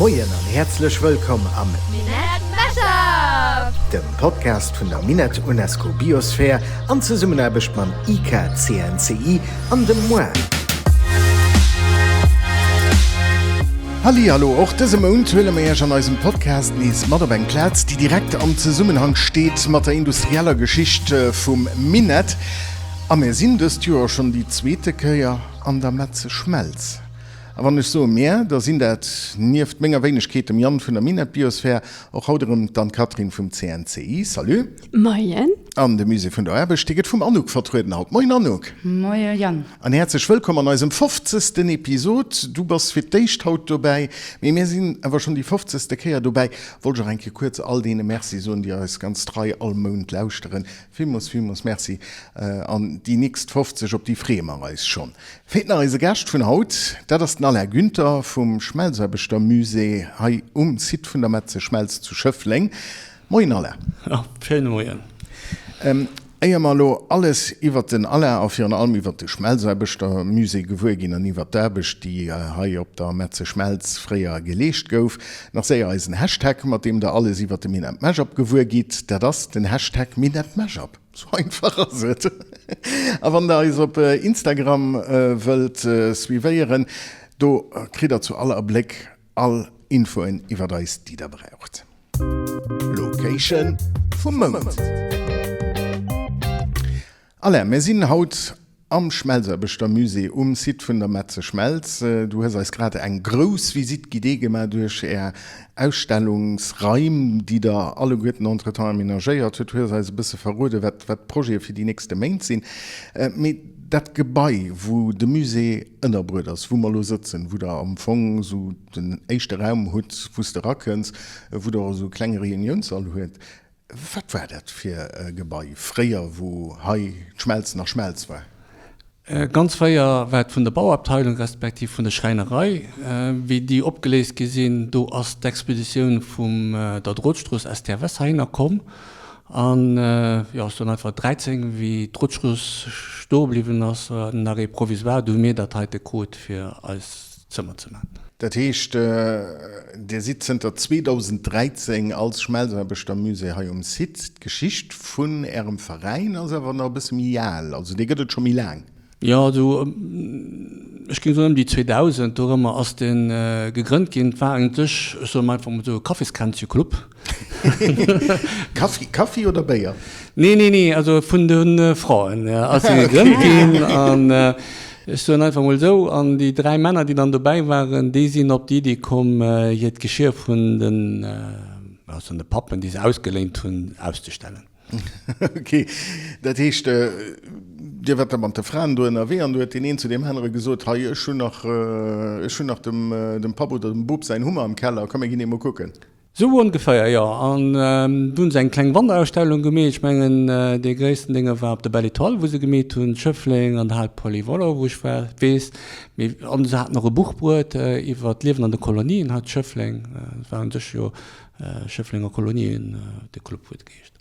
Moien an häerzlech wëllkomm am Minett Mashup! Dem Podcast vun der Minett UNESCO Biosphere an Zesummenaarbecht mam IKCNCI an dem moi. Hallihallo, och dëse Mount huele mer Iech an eisem Podcast nees mat op eng Plaz, déi direkt am Zesummenhang steet mat der industrieller Geschicht vum Minett. A mir sinn dëst Joer schonn déi zweete Kéier an der Metzeschmelz. A wann ech soe mir, da sinn dat nieft menger Wéinegkeet, dem Yann vun der Minett-Biosphär, och haut erëm d'Anne-Catherine vum CNCI. Salut! Moien! An de Musée vun der Aarbecht, dee gëtt vum Anouk vertrueden haut. Moien Anouk! Moie Yann! An häerzlech wëllkomm an eisem fofzegsten Episod. Du bass fir d'éischt haut dobäi, mee mir sinn awer schonn déi fofzegste Kéier dobäi. Wollt ech och eng Kéier kuerz all deene Merci soen, déi eis ganz trei all Mount lauschteren. Villmools, villmools Merci. An déi nächst 50, op déi freeë mer eis schonn. Feelt nach eise Gaascht vun haut, dat ass den Alain Günther vum Schmelzaarbechtermusée hei um Site vun der Metzeschmelz zu Schëffleng. Moien Alain. Ja, schéine Moien. Éier mer elo alles iwwert den Alain a virun allem iwwert de Schmelzaarbechtermusée gewuer ginn an iwwert d'Aarbecht, déi hei op der Metzeschmelz fréier geleescht gouf, nach séier eisen Hashtag, mat deem der alles iwwert de Minett Mashup gewuer gitt. Dat ass den Hashtag Minett Mashup. Sou einfach ass et. A wann der eis op Instagram wëllt suivéieren, do kritt der zu all Abléck all Infoen iwwert eis, déi der braucht. Location vum Mount. Alain, mir sinn haut am Schmelzaarbechtermusée um Site vun der Metzeschmelz. Du hues eis grad eng grouss Visite guidée gemaach duerch Är Ausstellungsraim, déi Der alleguerten entretemps aménagéiert hutt. Du hues eis e bësse verroden, wat d'Projete fir déi nächste Méint sinn. Mee dat Gebai, wou de Musée ënnerbruet ass, wou mer elo sëtzen, wou Der am Fong esou den éischte Raum hutt, wou s de erakënns, wou Der och esou e klenge Reuniounssall huet, Wat war dat fir e Gebai fréier, wou hei d'Schmelz nach Schmelz war? Ganz fréier war et vun der Bauabteilung respektiv vun der Schräinerei. Wéi déi opgeléist gi sinn, do ass d'Expeditioun vum der Drotstrooss STFS heihinner komm. An jo, ech soen einfach 13, wéi d'Drotstrooss stoe bliwwen ass, den Arrêt provisoire, do hu mir dat heite krut fir eis Zëmmer ze man. Dat heescht, Dir sidd zënter 2013 als Schmelzaarbechtermusée hei um Site. D'Geschicht vun Ärem Veräin ass awer nach e bësse méi al, also dee gëtt et scho méi laang. Jo, also ech géing soen ëm déi 2000 dorëmmer ass dee gegrënnt ginn. Et war eigentlech, ech soe mol einfach mol esou, e Kaffiskränzcheclub. Kaffi, Kaffi oder Béier? Nee, nee, nee, also vun de Fraen ass e gegrënnt ginn. An ech soen einfach mol esou, an déi 3 Männer, déi dann dobäi waren, déi sinn op d'Iddi komm, hiert Geschir vun den, also de Pappen, déi se ausgeléint hunn, auszestellen. Ok, dat heescht, Dir waart da mat de Fraen do ënnerwee an do huet deen een zu deem anere gesot, Hei, ech hunn nach, ech hunn nach dem, dem Papp oder dem Bop säin Hummer am Keller, komm mir ginn ee mol kucken. Sou ongeféier, jo. An du hunn se eng kleng Wanderausstellung gemeet. Ech mengen, dee gréissten Dénge war op der Belle Etoile, wou se gemeet hunn, Schëffleng an der Hal Polyvalent, wou ech war, weess. Mee, an se haten och e Buch bruet iwwer d'Liewen an de Kolonien hei zu Schëffleng. Et war u sech jo Schëfflenger Kolonien, de Club huet geheescht.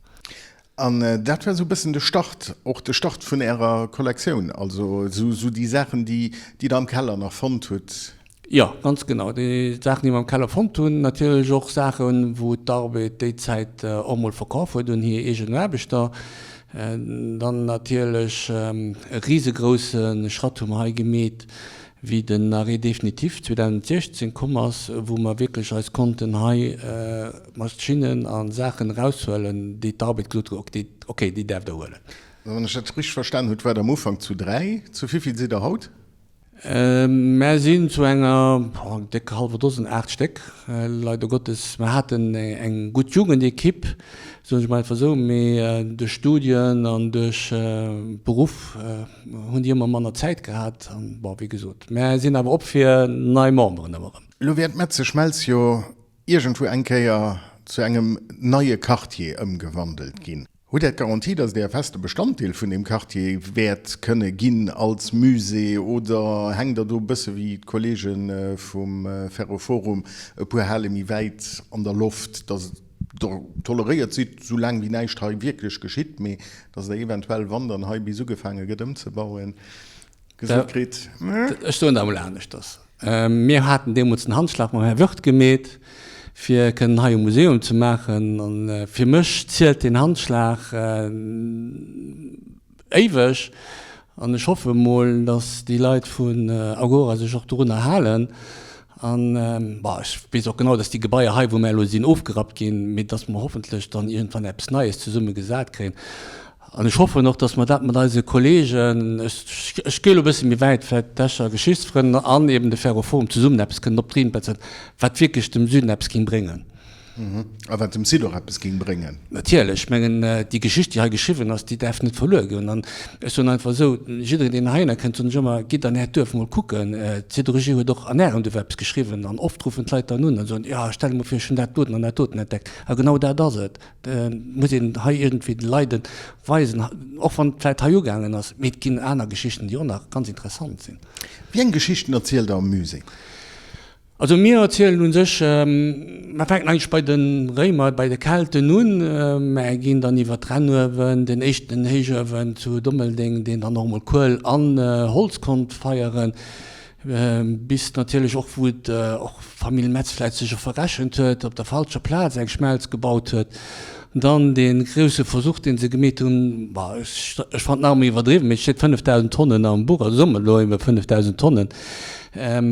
An dat war esou e bëssen de Start, och de Start vun Ärer Kollektioun, also esou déi Saachen, déi déi Der am Keller nach fonnt hutt. Jo, ganz genau, déi Saachen, déi mer am Keller fonnt hunn. Natierlech och Saachen, wou d'Arbed déi Zäit och mol verkaf huet un hir eegen Aarbechter. Dann natierlech e risegrousse Schratt hu mer hei gemeet, wéi den Arrêt définitif 2016 komm ass, wou mer wierklech eis konnten hei Maschinnen a Saachen eraushuelen, déi d'Arbed gesot huet, ok, déi däerft Der huelen. Wann ech dat richteg verstan hutt, waart Der am Ufank zu 3. Zu wéivill sidd Der haut? Mär sinn zu enger décker hallwer Dosen, 8 Stéck, leider Gottes. Mer haten eng gutt Jugendekipp, soen ech mol einfach esou, mee duerch Studien an duerch Beruff hunn déi ëmmer manner Zäit gehat. An bon, wéi gesot, mär sinn awer op fir nei Memberen ëmmer erëm. Elo wäert d'Metzeschmelz jo iergendwou eng Kéier zu engem neie Quartier ëmgewandelt ginn. Hutt Där d'Garantie, datt Dir e feste Bestanddeel vun deem Quartier wäert kënne ginn als Musée oder hänkt Der do e bësse wéi d'Kollege vum Ferroforum e puer Hale méi wäit an der Loft, datt Der toleréiert sidd, sou laang wéi näischt hei wierklech geschitt, mee datt Der eventuell, wann dann hei bis ugefaange gëtt ëmzebauen, gesot kritt, Ech soen dat emol aneschters. Mir haten deemools den Handschlag mam Här Wirth gemeet, fir kënnen hei e Museum ze maachen. A fir mech zielt deen Handschlag éiweg. An ech hoffe mol, datt déi Leit vun Agora sech och dorunner halen. An, bon, ech weess och genau, datt déi Gebaier hei, wou mär elo sinn, ofgerappt ginn, mee datt mer hoffentlech dann iergendwann eppes Neies zesumme gesat kréien. An ech hoffen och, datt mer dat mat eise Kollegen, ech, ech gi elo e bësse méi wäit, vläicht d'Escher Geschichtsfrënn an eben de Ferroforum zesummen eppes kënnen op d'Reen setzen, wat wierklech dem Süden eppes géing bréngen. A wat dem Site och eppes géing bréngen. Natierlech. Ech mengen, déi Geschicht, déi hei geschriwwen ass, déi däerf net verluer goen. An ech soen einfach esou, jiddereen, deen heihinner kënnt, soen ech ëmmer, Gitt an Äert Duerf mol kucken. D'Siderurgie huet och an Ärem Duerf eppes geschriwwen. An oft ruffen d'Leit dann un an soen, Jo, stell der mol vir, ech hunn dat doten an dat doten entdeckt. A genau dat ass et. Et muss een hei iergendwéi de Leit et weisen, och wann et vläit hei ugaangen ass, mee et ginn aner Geschichten, déi och nach ganz interessant sinn. Wéi eng Geschichten erzielt Der am Musée? Also mir erzielen u sech, mer fänken eigentlech bei de Réimer, bei de Kelten un, mä ginn dann iwwer d'Rennuewen, den éischten Héichuewen zu Dummeldeng, deen dann och emol Kuel an Holz konnt feieren, Bis natierlech och, wou et och d'Famill Metz vläit sech och verrechent huet, op der falscher Plaz eng Schmelz gebaut huet. Dann dee grousse Versuch, dee se gemeet hunn, bon, ech fannen nach ëmmer iwwerdriwwen, mee et steet 5.000 Tonnen am Buch, also soe mer elo ebe 5.000 Tonnen,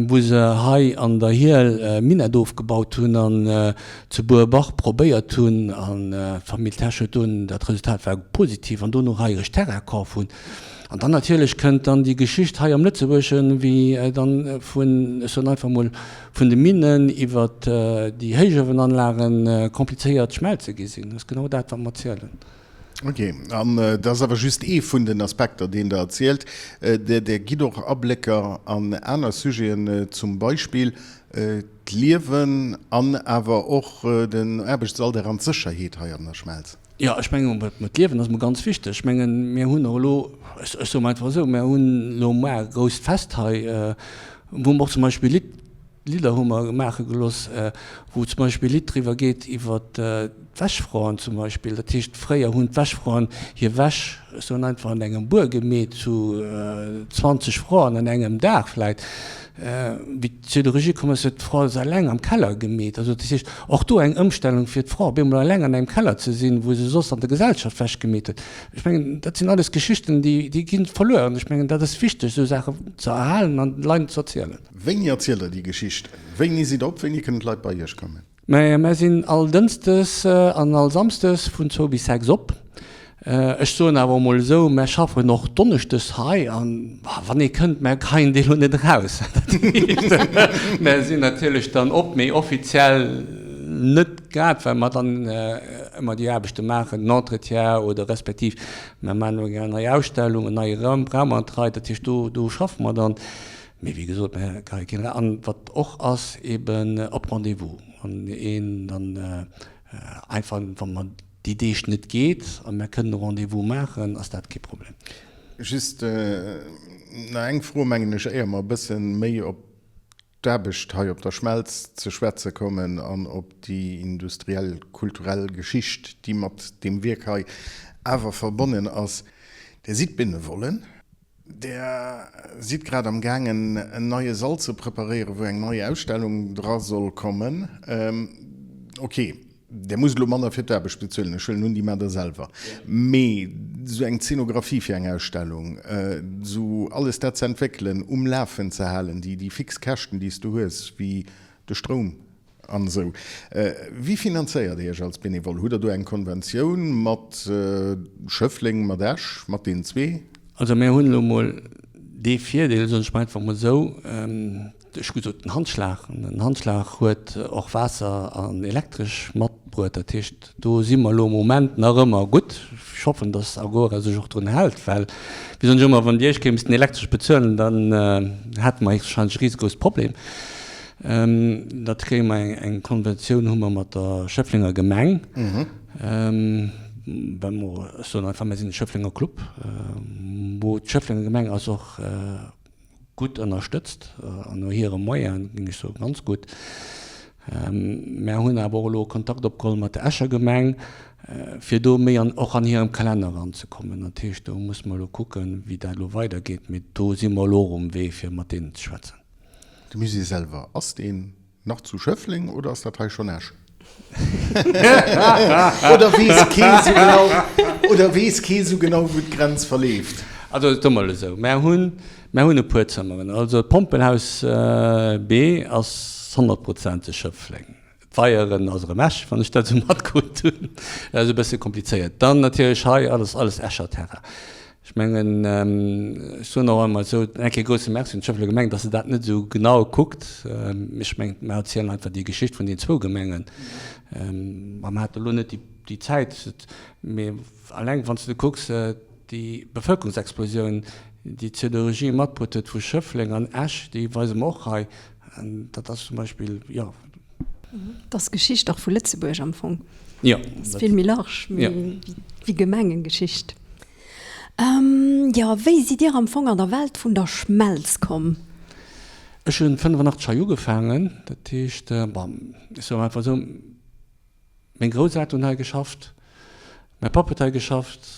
wou se hei an der Hiel Minett ofgebaut hunn an zu Burbach probéiert hunn. An d'Famill Tesch huet dunn, dat Resultat war positiv, an dono hei eréischt Terrain kaf hunn. An dann natierlech kënnt dann déi Geschicht hei am Lëtzebuergeschen, wéi dann vun, ech soen einfach emol, vun de Minnen iwwer déi Héichuewenanlagen komplizéiert Schmelze gi sinn. Dat ass genau dat, wat mer zielen. Ok, an dat ass awer just ee vun den Aspekter, deen Der erzielt. Der gitt och Ablécker an aner Sujeten, zum Beispill d'Liewen an awer och den Aarbechtsalldag an d'Sécherheet hei an der Schmelz. Jo, ech mengen, mat Liewen ass emol ganz wichteg. Ech mengen, mir hunn och elo, ech soe mol einfach esou, mir hunn elo muar e grousst Fest hei, wou mer och zum Beispill Lidd, Lidder hu mer maache gelooss, wou zum Beispill e Lidd driwwer geet iwwer d'Wäschfraen zum Beispill. Dat heescht, fréier hunn d'Wäschfraen hir Wäsch, ech soen einfach, an engem Buer gemeet zu 20 Fraen an engem Dag vläicht. Wéi d'Siderurgie komm ass, huet d'Fra se eleng am Keller gemeet. Also dat heescht, och do eng Ëmstellung fir d'Fra, op eemol eleng an engem Keller ze sinn, wou se soss an der Gesellschaft Wäsch gemeet huet. Ech mengen, dat sinn alles Geschichten, déi, déi gi verluer. An ech mengen, dat ass wichteg, esou Saachen ze erhalen an de Leit ze erzielen. Wéini erzielt Der déi Geschichten? Wéini sidd Der op? Wéini kënnen d'Leit bei Iech kommen? Mä mär sinn all Dënschdes an all Samsdes vun zwou bis 6 op. Ech soen awer emol esou, mär schaffen och Donneschdes hei an wann ee kënnt, mär geheien dee lo net eraus. Dat heescht, mär sinn natierlech dann op, mee offiziell net grad, well mer dann ëmmer déi Aarbechte maachen, den Entretien oder respektiv mär maachen elo eng nei Ausstellung, en neie Raum an d'Rei. Dat heescht, do do schaffe mer dann. Mee wéi gesot, mir geheie keen era. An wat och ass, eben op Rendez-vous. Wann een dann einfach, wa mer déi Deeg net geet a mir kënnen e Rendez-vous maachen, ass dat kee Problem. Just nach eng Fro, mengen ech, éier mer e bësse méi op d'Aarbecht hei op der Schmelz ze schwätze kommen an op déi industriell, kulturell Geschicht, déi mat deem Wierk hei awer verbonnen ass. Dir sidd Benevollen. Der sidd grad am gaangen en neie Sall ze preparéieren, wou eng nei Ausstellung dra soll kommen. Ok, Der musst elo manner fir d'Aarbecht bezuelen, ech huelen un, déi maacht Der selwer. Mee esou eng Zeenografie fir eng Ausstellung, esou alles dat ze entwéckelen, um Lafen ze halen, déi fix Käschten, déi s du hues, wéi de Stroum, An esou. Wie finanzéiert Iech als Benevole? Hutt Der do eng Konventioun mat Schëffleng, mat Esch, mat deenen zwee? Also mir hunn elo mol dee Virdeel, soen ech mol einfach mol esou, ech hu gesot den Handschlag, an den Handschlag huet och Waasser an Elektresch matbruet. Dat heescht, do si mer elo am Moment nach ëmmer gutt. Ech hoffen, datt Agora sech och drun hält, well, wéi soen ech ëmmer, wann Dir iech géif missten Elektresch bezuelen, dann hätte mer héchstwahrscheinlech e risegrousse Problem. Dat kréie mer, eng Konventioun hu mer mat der Schëfflenger Gemeng. Well mer, ech soen einfach, mir sinn e Schëfflenger Club, wou d'Schëfflenger Gemeng eis och gutt ënnerstëtzt an no hire Moyene géing ech soen, ganz gutt. Mer hunn awer och elo Kontakt opgeholl mat der Escher Gemeng, fir do méi an och an hirem Kalenner eranzekommen. Dat heescht, do musse mer elo kucken, wéi dat elo weidergeet. Mee do si mer elo och um Wee, fir mat deenen ze schwätzen. De Musée selwer, ass deen nach zu Schëffleng oder ass dat hei schonn Esch? Oder weess kee sou genau, oder weess kee sou genau, wou d'Grenz verleeft? Also et ass emol esou, mär hunn, mär hunn e puer Zëmmeren. Also d'Pompelhaus B ass honnertprozenteg Schëffleng. D'Weieren ass erëm Esch, wann ech dat esou matkrut hunn. Dat ass e bësse komplizéiert. Dann natierlech hei alles, alles Escher Terrain. Ech mengen, ech soen och ëmmer esou eng Kéier grousse Merci un d'Schëfflenger Gemeng, dass se dat net esou genau kuckt. Ech mengen, mer erzielen einfach déi Geschicht vun den zwou Gemengen. Ma mer hate elo net déi Zäit, mee alleng wann s de kucks, déi Bevëlkerungsexplosioun, déi d'Siderurgie matbruet huet vu Schëffleng an Esch, déi weise mer och hei. An dat ass zum Beispill, jo. Dat ass d'Geschicht och vu Lëtzebuerg am Fong. Jo. Dat ass vill méi large wéi Gemengengeschicht. Jo, wéi sidd Dir am Fong an der Welt vun der Schmelz komm? Ech hunn 85 hei ugefaangen, dat heescht, bon, ech soe einfach esou, meng Grousselteren hunn hei geschafft, mäi Papp huet hei geschafft,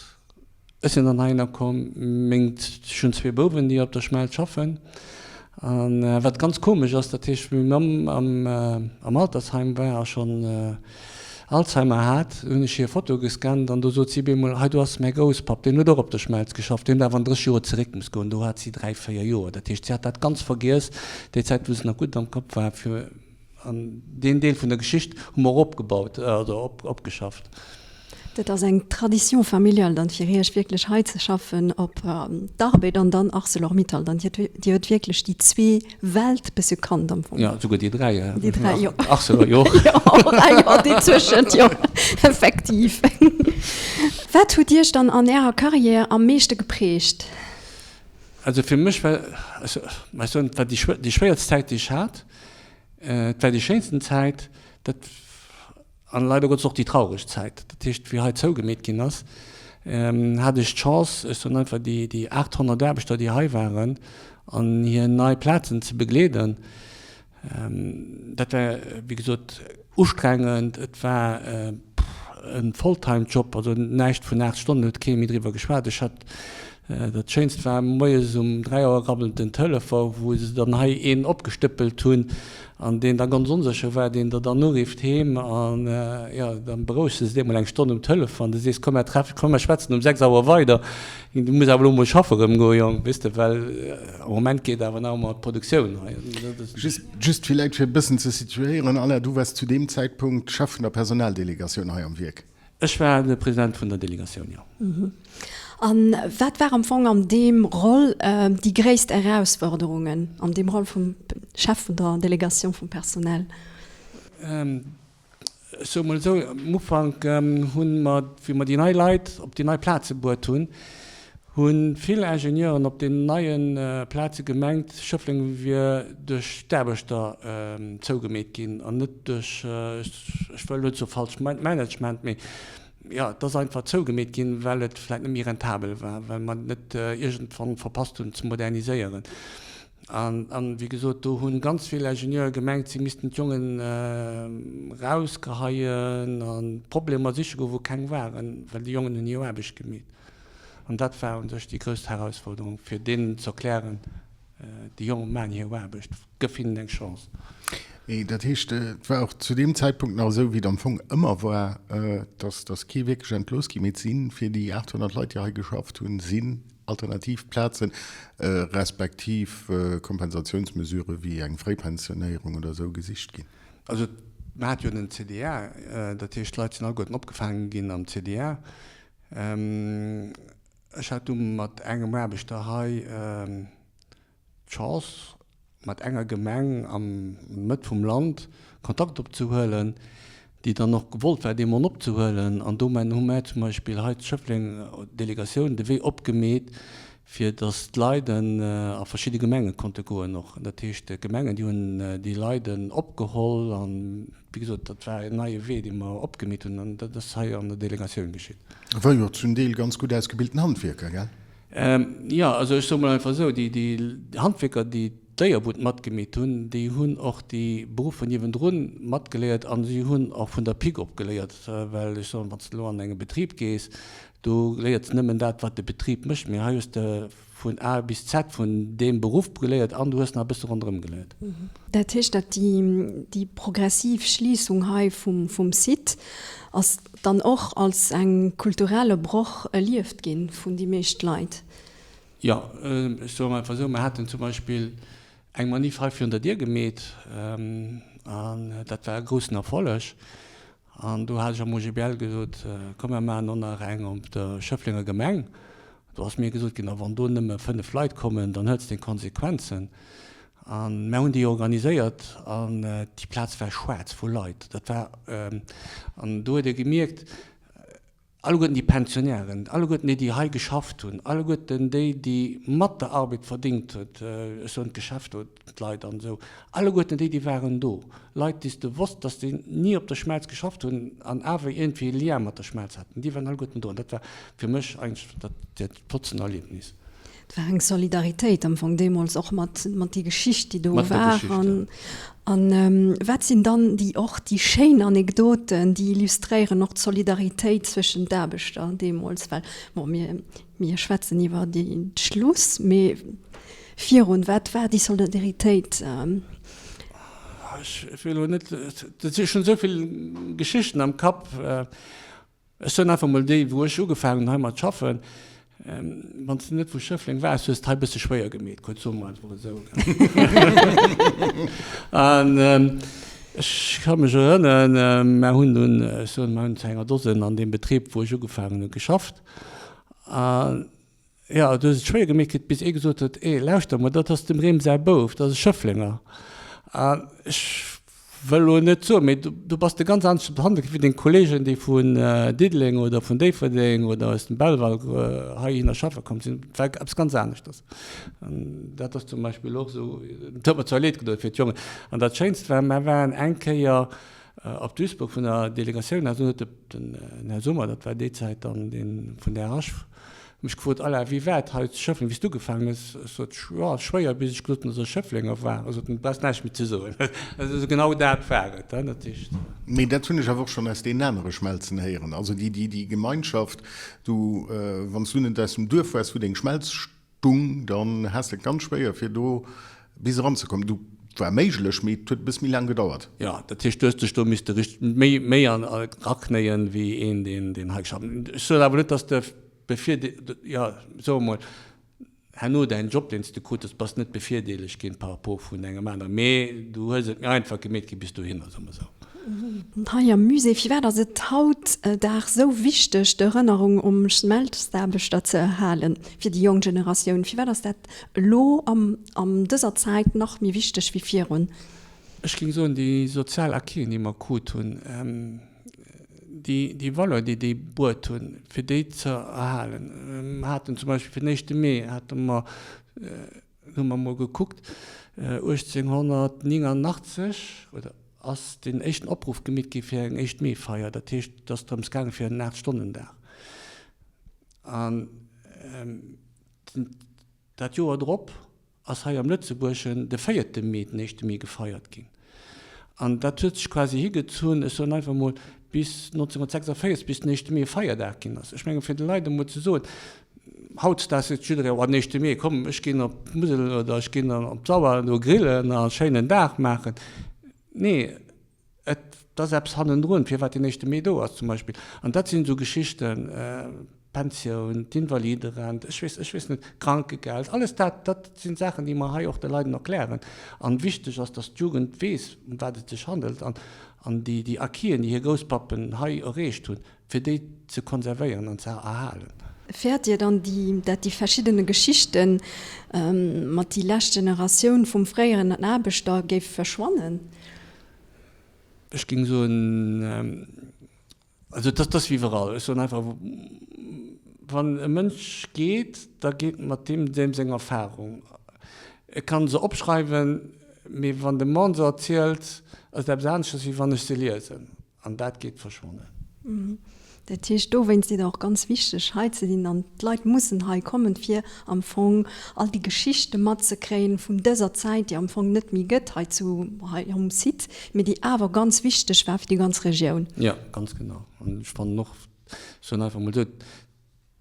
ech sinn dann heihinner komm, meng, ech hunn zwee Bouwen, déi op der Schmelz schaffen. A wat ganz komesch ass, dat heescht, wéi meng Mamm am Altersheim war a schonn Alzheimer hat, hunn ech hir Foto gescannt an do sot si bemol, Hei do ass mäi Grousspapp, deen huet och op der Schmelz geschafft, deen huet awer an 30 Joer zeréck muss goen, do hat si dräi, véier Joer. Dat heescht, si hat dat ganz vergiess, déi Zäit wou se nach gutt am Kapp war, fir an deen Deel vun der Geschicht hu mer och opgebaut, also opgeschafft. Dat ass eng Tradition familiale dann fir Iech wierklech hei ze schaffen op d'Arbed an dann Arcelor-Mittal dann. Dir huet wierklech déi zwee Welt bësse kannt am Fong. Jo, souguer déi dräi. Déi dräi, jo. Arcelor jo och. Jo, och, ah jo, déi zwëschent, jo, effektiv. Wat huet Iech dann an Ärer Carrière am meeschte geprägt? Also fir mech war, also ech soen, et war déi schwéierst Zäit, déi ech hat. Et war déi schéinsten Zäit, dat. An leider Gottes och déi traureg Zäit. Dat heescht, wéi hei zougemeet ginn ass, hat ech d'Chance, ech soen einfach, déi, déi 800 Aarbechter, déi hei waren, an hir nei Plazen ze begleeden. Dat war, wéi gesot, ustrengend. Et war e Volltime-Job, also näischt vun 8 Stonnen, huet kee méi driwwer geschwat. Ech hat Dat schéinst war moies um 3 Auer rabbelt den Telefon, wou se dann hei een opgestëppelt hunn an deen da ganz onsécher war, deen der dann urifft heem an jo, dann berouegst de se emol eng Stonn um Telefon, du sees komm mer treffen, komm mer schwätzen um 6 Auer weider, du muss awer elo emol schaffe rëm goen, Jong, weess de, well am Moment geet awer nach ëmmer d'Produktioun hei. Just, just villäit fir e bëssen ze situéieren, Alain, du waars zu deem Zäitpunkt Chef vun der Personaldelegatioun hei am Wierk. Ech war de President vun der Delegatioun, jo. A wat war am Fong an deem Roll déi gréisst Erausforderungen, an deem Roll vum Chef vun der Delegation vum Personnel? Ech soe mol esou, am Ufank hu mer, wéi mer déi nei Leit op déi nei Plaze bruet hunn, hu vill Ingenieuren op den neie Plaze gemengt, Schëffleng wier duerch d'Aarbechter zougemeet ginn an net duerch, ech wëll net soe falscht Management, mee jo, et ass einfach zougemeet ginn, well et vläicht net méi rentabel war, well mer net iergendwann verpasst hunn ze moderniséieren. An, wéi gesot, do hu ganz vill Ingenieure gemengt, si missten d'Jongen erausgeheien a Problemer siche goen, wou keng waren, well déi Jongen hunn hir Aarbecht gemeet. An dat war u sech déi grousst Herausforderung, fir deenen ze erklären, déi Jongen maachen hir Aarbecht, gëff hinnen eng Chance. Mee dat heescht, et war och zu deem Zäitpunkt nach esou, wéi et am Fong ëmmer war, dass, dass kee wierklech entlooss gi, mee et si fir déi 800 Leit, déi hei geschafft hunn, sinn alternativ Plazen, respektiv Kompensatiounsmesurë wéi eng Fréipensionéierung oder esou gesicht ginn. Also mer hate jo den CDA, dat heescht d'Leit sinn alleguerten opgefaange ginn am CDA. Ech hat du mat engem Aarbechter hei d'Chance, mat enger Gemeng am Mëtt vum Land Kontakt opzehuelen, déi dann och gewollt war, dee Mann opzehuelen. An domat hu mär zum Beispill hei zu Schëffleng, d'Delegatioun, de Wee opgemeet, fir datt d'Leiden a verschidde Gemenge konnte goen och. Dat heescht, d'Gemengen, déi hunn déi Leiden opgeholl an, Wéi gesot, dat war en neie Wee, dee mer opgemeet hunn, an dat ass hei an der Delegatioun geschitt. War jo zum Deel ganz gutt ausgebilten Handwierker, gell? Jo, also ech soe mol einfach esou, déi Handwierker, déi d'Léierbud matgemeet hunn, déi hunn och déi Beruffer niewendrun matgeléiert a si hunn och vun der Pik op geléiert. Well ech soen, wann s de elo an engem Betrib gees, Do léiert s nëmmen dat, wat de Betrib mécht, mee hei hues de vun A bis Z vun deem Beruff geléiert an du hues nach e bësse ronderëm geléiert. Dat heescht, dat déi progressiv Schliissung hei vum Site ass dann och als eng kulturelle Broch erlieft ginn vun déi meescht Leit? Jo, ech soe mol einfach esou, mer haten zum Beispill eng Manif hei virun der Dier gemeet an dat war e groussen Erfolleg. An do hat ech am OGBL gesot, komm mer maachen och nach eng op der Schëfflenger Gemeng. Do ass mir gesot ginn, a wann do nëmme 5 Leit kommen, dann hëls de Konsequenzen. A mer hunn déi organiséiert an déi Plaz war schwaarz vu Leit. Dat war, an do huet ee gemierkt, Alleguerten déi Pensionnairen, alleguerten déi, déi hei geschafft hunn, alleguerten déi, déi mat der Arbed verdéngt huet, ech soen d'Geschäfter, d'Leit an esou, alleguerten déi, déi waren do. Leit, déi s de wosst, dass déi ni op der Schmelz geschafft hunn an awer iergendwéi e Lien mat der Schmelz haten, déi waren alleguerten do. An dat war fir mech eigentlech dat, dat flottsten Erlebnis. Et war eng Solidaritéit am Fong deemools och mat, mat déi Geschicht, déi do war. An, an wat sinn dann déi och déi schéin Anekdoten, déi illustréieren och d'Solidaritéit zwëschen d'Aarbechter deemools? Well bon, mir, mir schwätzen iwwer déi d'Schluss, mee virun, wat war déi Solidaritéit? Ech wëll elo net, et si schonn esou vill Geschichten am Kapp. Ech soen einfach mol déi, wou ech ugefaangen hunn hei mat schaffen, wann s de net vu Schëffleng waars, hues de hei e bësse schwéier gemeet, kuerz soe mer einfach esou. An ech ka mech erënneren, mer hunn dunn, ech soen, mer hunn zu enger Dosen an deem Betrib, wou ech ugefaangen hunn, geschafft. An Jo, du hues et schwéier gemierkt kritt, bis ee gesot huet, Eh, lauschter mol, dat ass dem Rem säi Bouf, dat ass e Schëfflenger. An ech wëll elo net soen, mee do bass de ganz anescht behandelt gi wéi deng Kolleegen, déi vun Diddeleng oder vun Déifferdeng oder aus dem Belval heihinner schaffe komm sinn. Et war eppes ganz aneschters. An dat ass zum Beispill och esou, dat huet mer zwar leed gedoen fir d'Jongen. An dat Schéinst war, mer waren eng Kéier op Duisburg vun der Delegatioun aus, an do huet den Här Summer, dat war déi Zäit dann dee vun der RH, Mech gefrot, Alain, wéi war et hei zu Schëffleng, wéi s du ugefaangen hues? Ech sot, Jo, schwéier, bis ech gesot hunn, dass ech Schëfflenger war. E sot, Du brauchs näischt méi ze soen. Also genau dat war et, dat heescht. Mee dat hunn ech awer och schonn aus deenen anere Schmelzen héieren. Also déi Gemeinschaft, du, wann s du net aus dem Duerf waars, wou deng Schmelz Stung, dann has de et ganz schwéier fir do bis eran ze kommen. Du war méiglech, mee et huet e bësse méi laang gedauert. Jo, dat heescht, du hues dech do misste richteg méi méi an eraknéien wéi een deen deen hei geschafft huet. Ech soen awer net, dass de bevirde jo, soe mol, herno däin Job deen s de krut hues, bass net bevirdeelegt ginn par rapport vun engem aneren, mee du hues et méi einfach gemeet gi bis dohinner, soe mer esou. Hei am Musée, firwat ass et haut Dag sou wichteg, d'Erënnerung um Schmelzaarbechter ze erhalen fir déi jonk Generatioun? Firwat ass dat elo am an dëser Zäit nach méi wichteg wéi virun? Ech géing soen, déi sozial Acquisen, déi mer krut hunn, déi déi Valeur, déi déi bruet hunn, fir déi ze erhalen. Mer haten zum Beispill fir den éischte Mee hate mer, Hu mer mol gekuckt, 1889 oder ass deen éischten Opruff gemeet gi fir eng éischt Meefeier. Dat heescht, et ass drëms gaange fir en Aacht-Stonnen-Dag. An dat Joer drop ass hei am Lëtzebuergeschen de véierte Mee, den éischte Mee gefeiert ginn. An dat huet sech quasi higezunn, ech soen einfach emol, bis 1946, bis den éischte Mee e Feierdag ginn ass. Ech menge fir de Leit emol ze soen, hautdesdaags seet jidderee, oh den éischte Mee, komm ech ginn op d'Musel oder ech ginn op d'Sauer do grillen a schéinen Dag maachen. Nee, et ass eppes hannendrun, firwat den éischte Mee do ass zum Beispill. An dat sinn esou Geschichten, D'Pensioun, d'Invaliderent, ech weess, ech weess net, d'Krankegeld, alles dat, dat sinn Saachen, déi mer hei och de Leiden erklären. An wichteg ass, dass d'Jugend weess, ëm wat et sech handelt an, an déi, déi Acquisen, déi hir Grousspappen hei erreecht hunn, fir déi ze konservéieren an ze erhalen. Fäert Dir dann, déi, dat déi verschiddene Geschichten mat déi lescht Generatioun vum fréieren Aarbechter géif verschwannen? Ech géing soen, Also dat ass wéi iwwerall. Ech soen einfach, wann e Mënsch geet, da geet mat deem deem seng Erfahrung. E kann se opschreiwen, mee wann de Mann se erzielt, ass et eppes aneschters, wéi wann ech se liesen. An dat geet verschwannen. Dat heescht, dowéinst sidd Der och ganz wichteg hei ze sinn an d'Leit mussen hei kommen, fir am Fong all déi Geschichte matzekréien vun dëser Zäit, déi am Fong net méi gëtt hei zu hei um Site, mee déi awer ganz wichteg war fir déi ganz Regioun. Jo, ganz genau. An ech fannen och, ech soen einfach emol esou,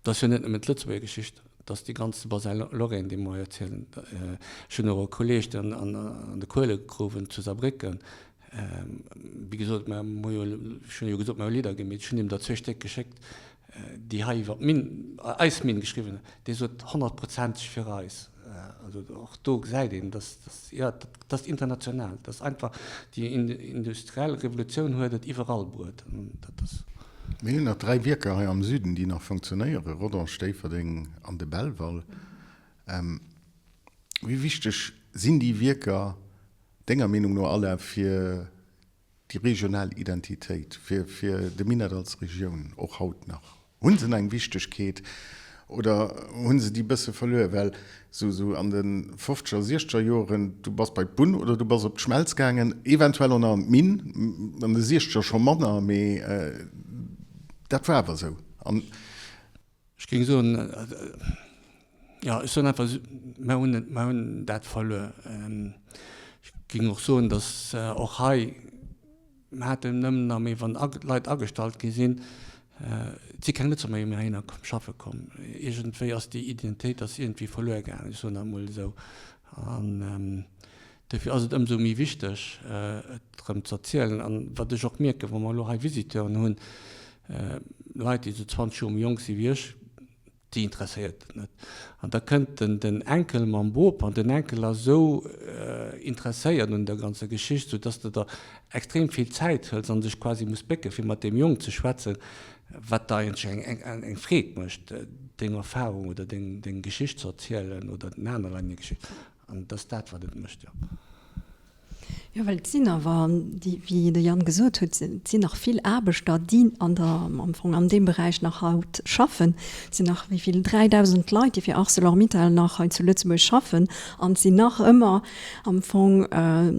Et ass jo net nëmmen d'Lëtzebuerger Geschicht, et ass déi ganz Bassin Lorraine, déi mer hei erzielen. Ech hunn och e Kolleeg, deen an de Kuelegrouwen zu Saarbrécken, wéi gesot, mer hu jo, ech hunn jo gesot, mer hu Lidder gemeet, ech hunn him der zwee Stéck geschéckt, déi hei iwwer d'Minn, eis Minn geschriwwen hunn. Dee sot, honnertprozenteg fir eis. Also och do gesäit een, dass, dass, jo, dat ass international, dat ass einfach, déi industriell Revolutioun huet et iwwerall bruet. An dat ass. Mir hunn nach 3 Wierker hei am Süden, déi nach funktionéieren, Rodange, Déifferdeng an de Belval. Wéi wichteg sinn déi Wierker denger Meenung no, Alain, fir déi regional Identitéit, fir de Minett als Regioun, och haut nach? Hunn se nach eng Wichtegkeet oder hunn se déi bësse verluer? Well sou an de fofzeger, siechzeger Joren, du bass bei d'Bunn oder du bass op d'Schmelz gaangen, eventuell och nach an d'Minn, an de siechzeger scho manner, mee dat war awer esou. An. Ech géing soen, jo, ech soen einfach, mer hunn, mer hunn dat verluer. Ech géing och soen, datt och hei, Mer haten nëmmen nach méi, wann Leit agestallt gi sinn, et si keng Lëtzebuerger méi heihinner schaffe komm. Iergendwéi ass déi Identitéit ass iergendwéi verluer gaangen, ech soen dat emol esou. An dofir ass et ëmsou méi wichteg, et erëm ze erzielen. An wat ech och mierken, wa mer elo hei Visiteuren hunn, Leit, déi esou 20 Joer méi jonk si wéi ech, Déi interesséiert et net. An da kënnt den Enkel mam Bop, an den Enkel ass esou interesséiert un der ganzer Geschicht, sou dass de der extrem vill Zäit hëls an dech quasi muss bécke fir mat deem Jong ze schwätzen, wat der eigentlech eng Freed mécht, deng Erfahrung oder deng Geschicht ze erzielen oder den aner Leit hir Geschicht. An et ass dat, wat et mécht, jo. Jo, well et sinn awer, déi, wéi de Yann gesot huet, et sinn nach vill Aarbechter, déi an der, am Fong an deem Beräich nach haut schaffen. Et sinn nach, wéi vill, 3.000 Leit, déi fir Arcelor-Mittal nach hei zu Lëtzebuerg schaffen. An et sinn nach ëmmer am Fong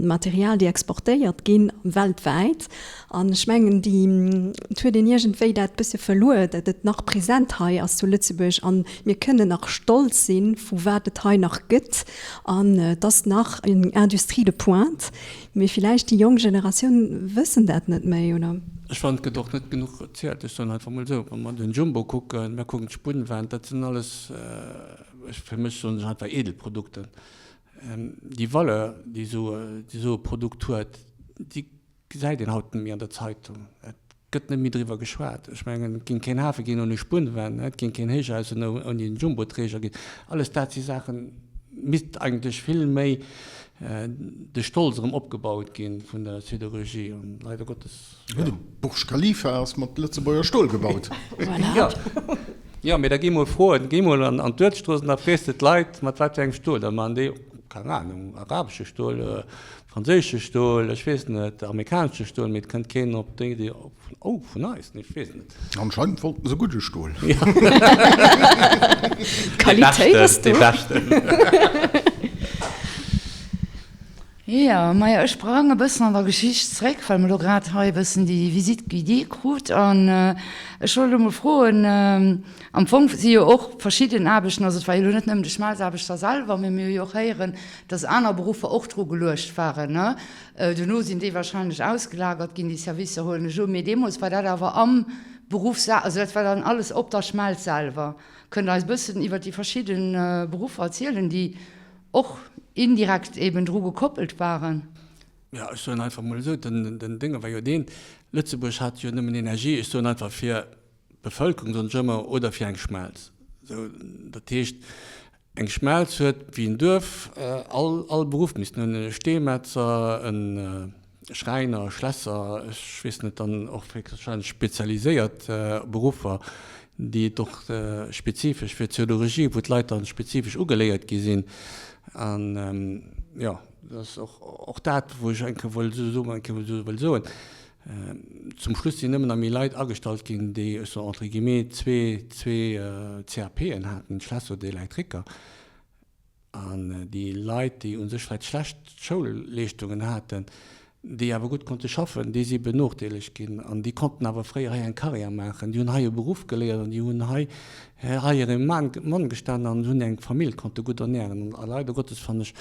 Material, déi exportéiert ginn weltwäit. An ech mengen, déi, et huet een iergendwéi dat bësse verluer, datt et nach present hei ass zu Lëtzebuerg. An mir kënnen nach stolz sinn, vu wat et hei nach gëtt. An et ass nach eng Industrie de pointe, mee villäicht déi jonk Generatioun wëssen dat net méi, oder? Ech fannen, et gëtt och net genuch erzielt. Ech soen einfach mol esou, wa mer den Jumbo kucken, mer kucken d'Spunnwand, dat sinn alles, fir mech soen ech einfach Edelprodukten. Déi Valeur, déi esou e Produkt huet, déi Gesäit een haut net méi an der Zeitung. Et gëtt net méi driwwer geschwat. Ech mengen, et géing keen Hafe ginn ouni Spunnwänn, et géing keen Héichhaus ouni en Jumboträger ginn. Alles dat si Saachen, misst eigentlech vill méi de Stolz erëm opgebaut gi vun der Siderurgie. An leider Gottes. Jo, de Burj Khalifa ass mat Lëtzebuerger Stol gebaut. Voilà. Jo, mee da gi mol froen, gi mol an d'Uertstrooss an da frees de d'Leit, mat wat fir engem Stol. Da maachen déi, keng Anung, arabesche Stol, Franséische Stol, ech weess net, amerikanesche Stol, mee et kënnt keen op déi Iddi, oh, vun eis, nee, ech weess net. Anscheinend wollten se gudde Stol. D'Qualitéit ass do. Dee beschten. Jo, majo, ech sprang e bëssen an der Geschicht zréck, well mer elo grad hei e bëssen déi Visite guidée krut an ech wollt elo mol froen, am Fong si jo och verschidden Aarbechten, also et war jo elo net nëmmen de Schmelzaarbechter selwer, mee mir hu jo och héieren, dass aner Beruffer och dru geluecht waren. Dono sinn déi wahrscheinlech ausgelagert ginn, déi Servicer, huelen ech un. Mee deemools war dat awer am Beruff, also dat war dann alles op der Schmelz selwer. Kënnt Der eis e bëssen iwwert déi verschidde Beruffer erzielen, déi och indirekt eben dru gekoppelt waren? Jo, ech soen einfach emol esou, den Dénge war jo deen, Lëtzebuerg hat jo nëmmen Energie, ech soen einfach fir d'Bevëlkerung, soen ech ëmmer, oder fir eng Schmelz. Esou, dat heescht, Eng Schmelz huet wéi en Duerf all all Beruff missten hunn, e Steemetzer, e Schräiner, e Schlässer, ech weess net, dann och wahrscheinlech spezialiséiert Beruffer, déi et och spezifesch fir d'Zoologie, wou d'Leit dann spezifesch ugeléiert gi sinn. An jo, dat ass och och dat, wou ech eng Kéier wollt wëll soen, Zum Schluss sinn nëmmen nach méi Leit agestallt ginn, déi, ech soen entre guillemets, zwee CAPen haten, Schlässer oder Elektriker. An déi Leit, déi u sech vläicht schlecht Schoulleeschtungen haten, déi awer gutt konnte schaffen, déi si benodeelegt ginn. An déi konnten awer fréier hei eng Karriär maachen. Déi hunn hei e Beruff geléiert an déi hunn hei hire Mann gestanen an hunn eng Famill konnte gutt ernären. A leider Gottes fannen ech,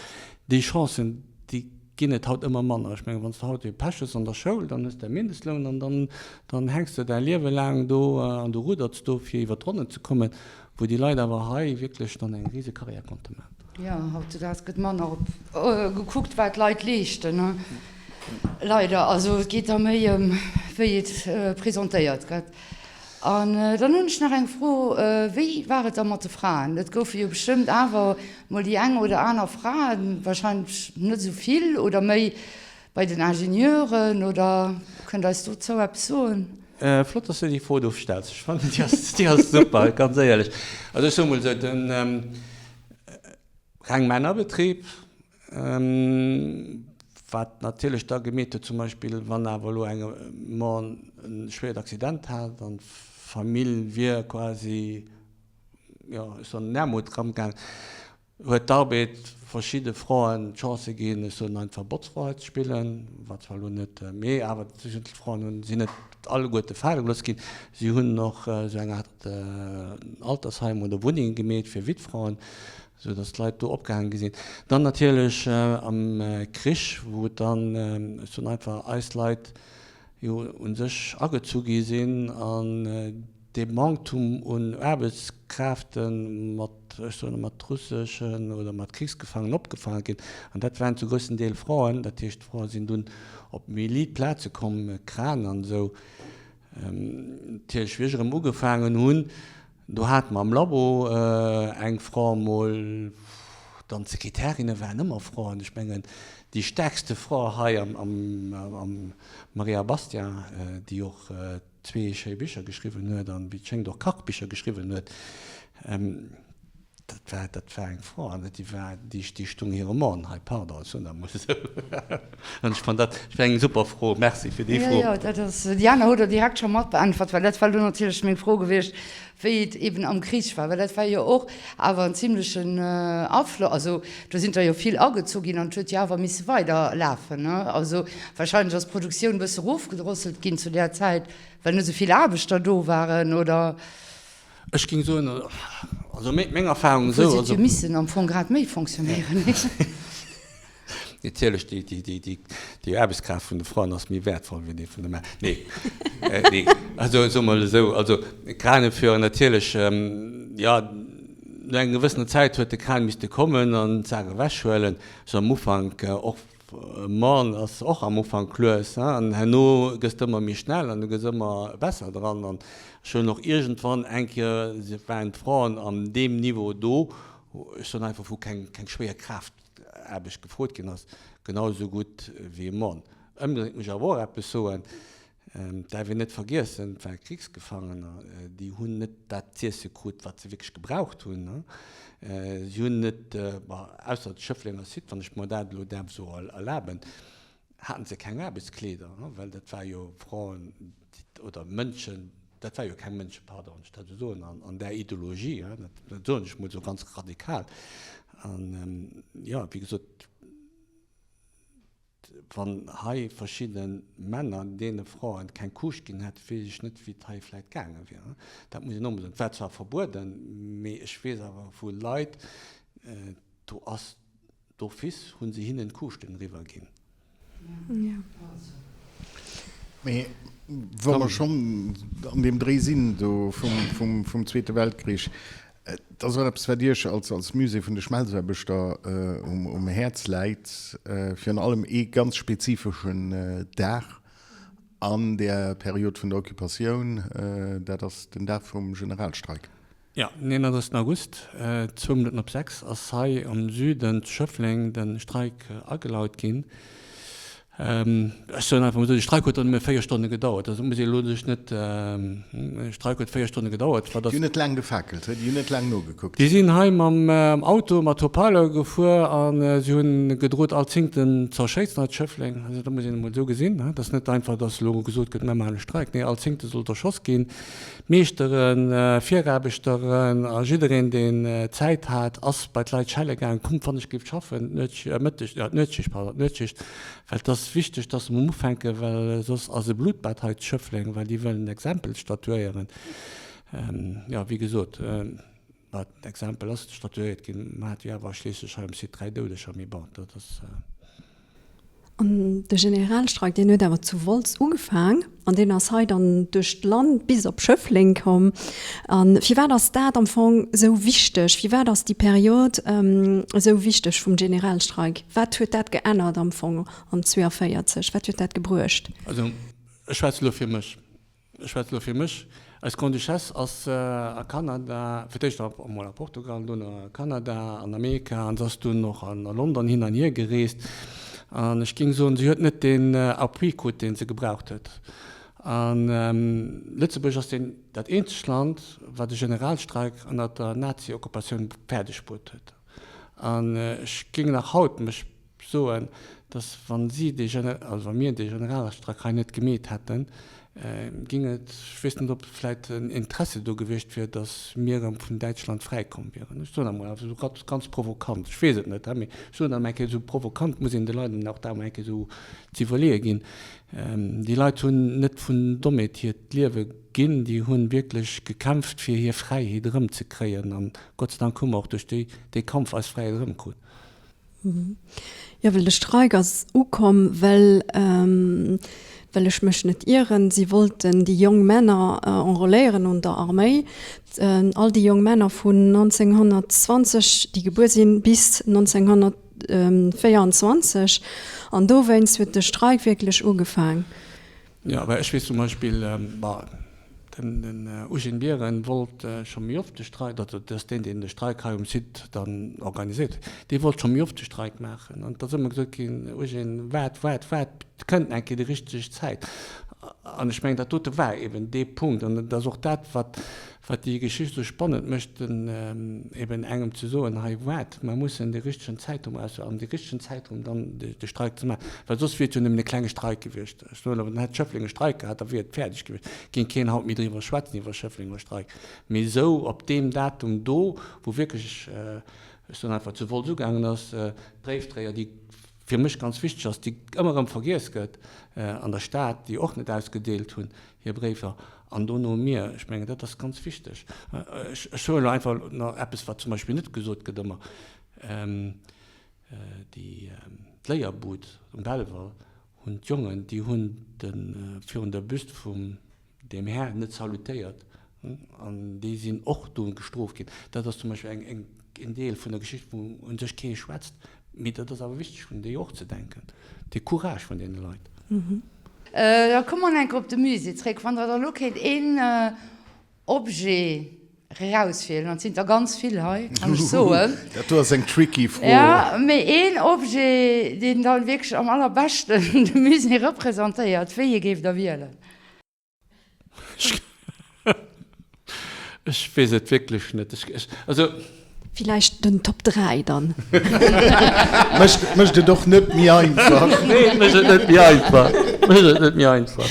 déi Chancen, déi. ginn et haut ëmmer manner. Ech mengen, wann s de haut e Pech hues an der Schoul, dann hues de däi Mindestloun an dann, dann hänks de däi Liewe laang do an du rudderts do, fir iwwer d'Ronnen ze kommen, wou déi Leit awer hei wierklech dann eng rise Karriär konnte maachen. Jo, hautdesdaags gëtt manner op gekuckt, wat d'Leit leeschten, ne? Leider. Also et geet da méi ëm, wéi et presentéiert gëtt. An dann hunn ech nach eng Fro, Wéi war et da mat de Fraen? Et goufe jo bestëmmt awer mol déi eng oder aner Fraen, wahrscheinlech net esou vill oder méi bei den Ingenieuren, oder kënnt eis dozou eppes soen? Flott, dass du déi Fro do stells. Ech fannen, déi ass, déi ass super, ganz éierlech. Also ech soe mol esou, den reng Männerbetrib, Wat natierlech da gemeet huet, zum Beispill wann awer elo eng Mann e schwéiert Accident hat an d'Famill wier quasi, jo ech soen an Aarmut eramgaang, huet d'Arbed verschidde Fraen d'Chance ginn, ech soen einfach Botzfra hei ze spillen, wat zwar elo net, mee awer d'Fraen hunn, sinn net alleguerte fale gelooss ginn. Si hunn och esou eng Aart Altersheim oder Wunnenge gemeet fir Wittfraen. Sou dass d'Leit do opgehaange gi sinn. Dann natierlech am Krich, wou dann, ech soen einfach, eis Leit jo u sech agezu gi sinn an dee Manktum un Aarbechtskräfte mat, ech soen, mat russeschen oder mat Krichsgefaangenen opgefaange ginn. An dat waren zu groussen Deel Fraen. Dat heescht, d'Frae sinn dunn op méi liit Plaze komm, Kran an esou. Natierlech, wéi ech erëm ugefaangen hunn, Do hate mer am Labo eng Fra emol, dann d'Sekretärinne waren ëmmer Fraen. Ech mengen, déi staarkste Fra hei am Maria Bastien, déi och zwee schéi Bicher geschriwwen huet an, wéi et schéngt, och Kachbicher geschriwwen huet, Dat war, dat war eng Fra, an déi war, déi, déi stung hirem Mann hei, pardon, ech soen dat emol esou. An ech fann dat, dat war eng super Fro, merci fir déi Fro. Jo, jo, dat ass, déi aner hutt Der direkt scho mat beäntwert, well dat war elo natierlech meng Fro gewiescht, wéi et eben am Krich war, well dat war jo och awer en zimlechen Afloss, also do sinn der jo vill agezu ginn an et huet jo awer misse weiderlafen, ne? Also wahrscheinlech ass d'Produktioun e bësse erofgedrosselt ginn zu där Zäit, well net esou vill Aarbechter do waren, oder? Ech géing soen, also meng Erfahrung esou. Obwuel se huet jo missen am Fong grad méi fonctionnéieren, nee? Natierlech, déi Aarbechtskraaft vun de Fraen ass méi wäertvoll wéi déi vun de Männer. Nee, nee, also soe mer esou, also Kraneführer natierlech, jo, no enger gewëssener Zäit huet de Kran misste kommen an d'Saach ewechhuelen. Sou am Ufank och Ma ass och am Ufank lues, an herno gëss de ëmmer méi schnell an du gëss ëmmer besser dran. An ech hunn och iergendwann eng Kéier waren d'Fraen an deem Niveau do, ech soen einfach, wou keng keng schwéier Kraaftaarbecht gefrot ginn ass, genau esou gutt wéi e Mann. Ëmgedréint muss ech awer och eppes soen, Et däerf een net vergiessen, et ware Krichsgefangener, déi hunn net dat z'iesse krut, wat se wierklech gebraucht hunn. Si hunn net, bon, ausser de Schëfflenger Site, wann ech mer dat elo däerf esou erlaben, haten se keng Aarbechtskleeder, well dat war jo Fraen oder Mënschen, dat war jo keng Mënschen, pardon, wann ech dat esou soen, an där Ideologie, dat soen ech emol esou ganz radikal. An, jo, wéi gesot, Wann hei verschidde Männer deene Fraen keng Kuuscht ginn hätt, weess ech net, wéi et hei vläit gaange wier. Dat muss een och emol soen. Et war zwar verbueden, mee ech weess awer vu Leit, do ass d'office hu se hinnen d'Kuuschten eriwwer ginn. Mee wa mer schonn an deem Dréi sinn do vum Zweete Weltkrich, Et ass och eppes, wat Iech als Musée vun de Schmelzaarbechter um Häerz läit, virun allem ee ganz spezifeschen Dag an där Period vun der Occupatioun, dat ass den Dag vum Generalstreik. Jo, den 31 August, zwou Minutten op 6, ass hei am Süden zu Schëffleng de Streik agelaut ginn. Ech soen einfach mol esou, de Streik huet dann nëmme 4 Stonne gedauert. Also muss ee elo sech net, de Streik huet 4 Stonne gedauert. Wat ass. Déi hunn net laang gefaakelt, déi hunn net laang nogekuckt. Déi sinn hei mam Auto, mat Haut-parleur gefuer a si hunn gedrot all Zéngten z'erschéissen hei zu Schëffleng. Also dat muss een emol esou gesinn. Et ass net einfach, datt elo gesot gëtt, mir maachen e Streik. Nee, all Zéngte sollt erschoss ginn. Meeschteren, Viraarbechteren a jiddereen, deen Zäit hat, ass bei d'Leit schelle gaangen, Kommt, wann ech géif schaffen, d'Nuetsschicht, d'Nuetsschicht, pardon, d'Nuetsschicht, well et ass wichteg, dass mer ufänken, well soss ass e Blutbad hei zu Schëffleng, well déi wëllen en Exempel statuéieren. Jo, wéi gesot, wat en Exempel ass statuéiert ginn, mer hate jo awer schliisslech hei um Site 3 Doudeger, mee bon, dat ass. An de Generalstreik, deen huet awer zu Wolz ugefaang an deen ass hei dann duerch d'Land bis op Schëffleng komm. A firwat ass dat am Fong esou wichteg? Firwat ass déi Period esou wichteg vum Generalstreik? Wat huet dat geännert am Fong am 42? Wat huet dat gebruecht? Also ech schwätze elo fir mech. Ech schwätze elo fir mech. Eis Grande-Duchesse ass a Kanada, fir d'éischt emol a Portugal, dunn a Kanada, an Amerika an se ass dunn och a London hin an hier gereest. An ech géing soen, si huet net deen Appui krut, dee se gebraucht huet. A Lëtzebuerg ass deen, dat eenzegt Land, wat e Generalstreik ënner der Nazi-Okkupatioun fäerdeg bruet huet. An ech géing nach haut mech soen, dass wa si dee Gener-, also wa mir dee Generalstreik hei net gemeet hätten, géing et, ech weess net, ob vläicht en Interesse do gewiescht wier, dass mir erëm vun Däitschland fräi komm wieren. Ech soen dat emol einfach esou ganz provokant, ech weess et net, mee ech soen dat emol eng Kéier esou provokant, muss een de Leit och dat emol eng Kéier esou ze iwwerleeë ginn. Déi Leit hunn net vun Dommheet hiert Liewe ginn, déi hu wierklech gekämpft, fir hir Fräiheet erëmzekréien. An Gott sei Dank hu mer och duerch déi, dee Kampf eis Fräiheet erëmkrut. Jo, well de Streik ass ukomm, well, well ech mech net ieren, si wollten déi jong Männer enrôléieren un der Arméi, all déi jong Männer vun 1920, déi gebuer sinn, bis 1924. An dowéinst huet de Streik wierklech ugefaang. Jo, well ech weess zum Beispill, bon, den den Eugène Biren wollt scho méi oft de Streik, dat ass deen, deen de Streik hei um Site dann organiséiert huet, dee wollt scho méi oft de Streik maachen. An et ass ëmmer gesot ginn, Eugène, waart, waart, waart, et kënnt eng Kéier déi richteg Zäit. An ech mengen, dat dote war eben dee Punkt. An et ass och dat, wat Wat déi Geschicht esou spannend mécht, eben engem ze soen, hei waart, mer mussen de richtegen Zäitraum auswielen an de richtegen Zäitraum dann de Streik ze maachen, well soss wier et jo nëmmen e klenge Streik gewiescht. Ech soen awer, dann hätt Schëffleng e Streik gehat, da wier et fäerdeg gewiescht, géing keen haut méi driwwer schwätzen, iwwer Schëfflenger Streik. Mee esou op deem Datum do, wou wierklech, ech soen einfach, zu Wolz ugaangen ass, d'Bréifdréier, déi fir mech ganz wichteg ass, déi ëmmer erëm vergiess gëtt an der Stad, déi och net ausgedeelt hunn hir Bréifer, an dono mir. Ech mengen, dat ass ganz wichteg. Ech soen elo einfach nach eppes, wat zum Beispill net gesot gëtt ëmmer, Déi, d'Léierbud um Belval hunn d'Jongen, déi hunn de virun der Büst vum deem Här net salutéiert an déi sinn och do gestrooft ginn. Dat ass zum Beispill eng, eng, en Deel vun der Geschicht, wou u sech kee schwätzt, mee dat ass awer wichteg un déi och ze denken, dee Courage vun deene Leit. Da komme mer enker op de Musée zréck. Wann Der da elo kéint een Objet erauswielen, an et sinn der ganz vill hei, kann ech soen. Dat do ass eng tricky Fro. Jo, mee een Objet, deen dann wierklech am allerbeschten de Musée representéiert, wéi ee géift Der wielen? Ech weess et wierklech net. Ech, also. Villäicht den Top 3 dann. Mécht, mécht et och net méi einfach. Nee, et mécht et net méi einfach. Mécht et net méi einfach.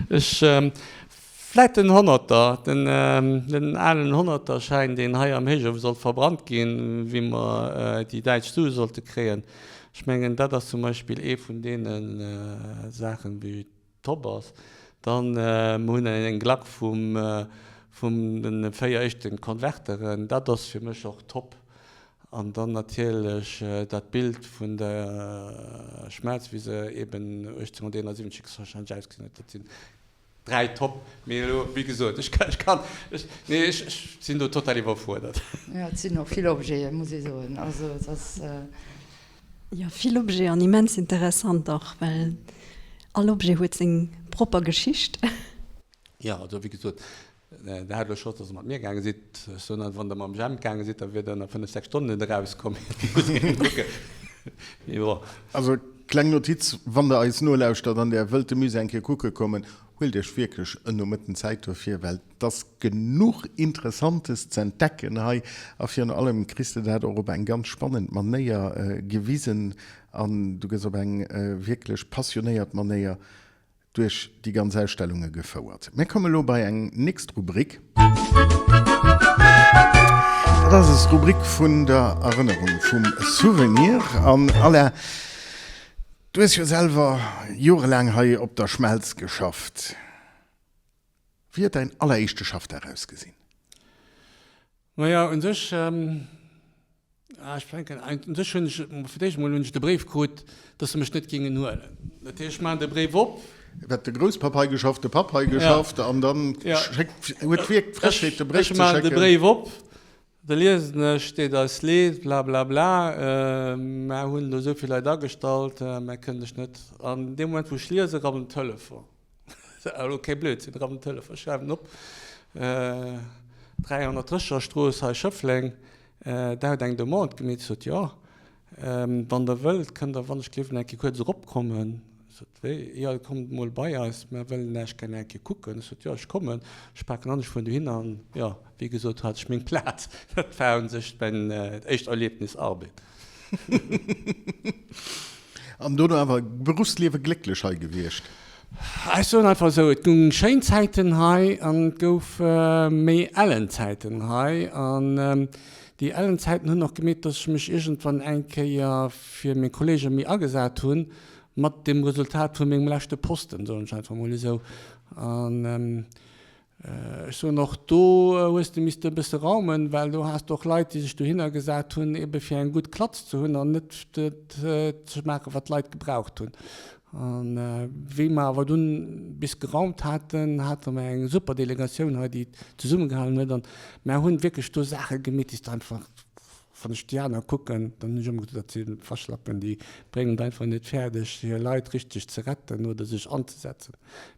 Ech, vläit den Honnerter, den, den alen Honnerterschäin, deen hei am Héichuewe sollt verbrannt ginn, wéi mer déi däitsch Sue sollte kréien. Ech mengen, dat ass zum Beispill ee vun deene Saachen, wéi. Top ass. Dann mer hunn eng Glack vum vum den 4 éischten Konverteren, dat ass fir mech och top. An dann natierlech dat Bild vun der Schmelz wéi se eben 1871 wahrscheinlech ausgesinn huet. Dat sinn 3 top. Mee elo wéi gesot, ech ech kann ech nee ech ech sinn do total iwwerfuerdert. Jo, et sinn och vill Objeten, muss ee soen. Also et ass. Jo, vill Objeten an immens interessant och, well all Objet huet seng propper Geschicht. Jo, also wéi gesot, Der hat elo Chance, dass Der mat mir gaange sidd. Ech soen einfach, wann Der mam Jemp gaange sidd, da wier Der no 5, 6 Stonnen net erauskomm. Mee bon. Also, kleng Notiz, Wann Der eis nolauschtert an Der wëllt de Musée eng Kéier kucke kommen, huelt Iech wierklech en Nomëtten Zäit dofir, well 't ass genuch Interessantes ze entdecken hei a virun allem kriss de dat och op eng ganz spannend Manéier gewisen an du gëss op eng wierklech passionéiert Manéier duerch déi ganz Ausstellunge gefouert. Mir komme lo bei eng nächst Rubrik. Dat ass es Rubrik vun der Erënnerung, vum Souvenir. An Alain, du hues jo selwer jorelaang hei op der Schmelz geschafft. Wéi huet däin alleréischte Schaffdag ausgesinn? Maja, un sech. Ech fänken un sech hunn ech, fir d'éischt emol hunn ech de Bréif krut, dass se mech net géingen huelen. Dat heescht, ech maachen de Bréif op. Wat de Grousspapp hei geschafft, de Papp hei geschafft an dann schéckt, huet d'Wierk d'Frechheet de Bréif ze Ech maachen de schécken. Bréif op, da liesen ech, deet eis leed, blablabla, mer hunn elo esou vill Leit agestallt, mer kënnen dech net. An deem Moment wou ech liesen, rabbelt den Telefon. Elo kee Blödsinn, rabbelt den Telefon, ech schreiwen op, 3 an der Drécherstrooss hei Schëffleng, Der hutt eng Demande gemeet. Ech sot, Jo, wann Der wëllt, kënnt Der wann ech gleewen eng Kéier kuerz eropkommen. Ech sot, Wéi? Jo, kommt emol bei eis, mer wëllen Iech gär eng Kéier kucken. Ech sot, Jo, ech kommen. Ech paken an, ech fueren dohinner an, jo, wéi gesot, hat ech meng Plaz. Dat war u sech mäin éischt Erlebnis Arbed. An dono awer Beruffsliewe glécklech hei gewiescht? Ech soen einfach esou, et goung schéin Zäiten hei an et gouf méi ellen Zäiten hei. An déi ellen Zäiten hunn och gemeet, dass ech mech iergendwann eng Kéier fir meng Kollege méi agesat hunn, mat dem Resultat vu mengem leschte Posten, soen ech einfach mol esou. An Ech soen, och do hues de misste e bësse raumen, well do has de och Leit, déi sech dohinner gesat hunn, ebe fir eng gutt Klatz ze hunn an net dat ze maachen, wat d'Leit gebraucht hunn. A wéi mer awer dunn bis geraumt haten, hate mer eng super Delegatioun hei, déi zesummegehalen huet. An mer hunn wierklech do Saache gemeet, déi s de einfach, wann ech déi aner kucken, dann hunn ech ëmmer gesot, dat si Waschlappen, déi bréngen et einfach net fäerdeg, hir Leit richteg ze retten oder sech anzesetzen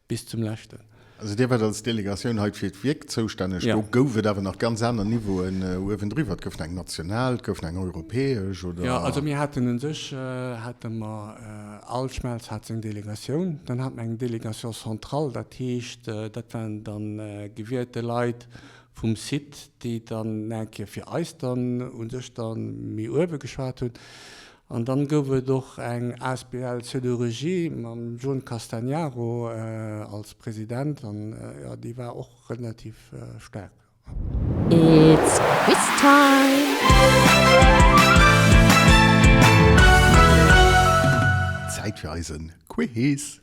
bis zum leschten. Also Dir waart als Delegatioun hei fir d'Wierk zoustänneg. Do gouf et awer nach ganz aner Niveauen uewendriwwer. Et goufen eng national, et goufen eng europäesch, oder? Jo, also mir haten u sech hate mer, all Schmelz hat seng Delegatioun. Dann hate mer eng Délégation centrale, dat heescht, dat waren dann gewielte Leit vum Site, déi dann eng Kéier fir eis dann u sech dann méi uewe geschwat hunn. An dann gouf et och eng asbl Siderurgie mam John Castagnaro als President an jo déi war och relativ staark. It's quiz time! Zäit fir eise Quiz!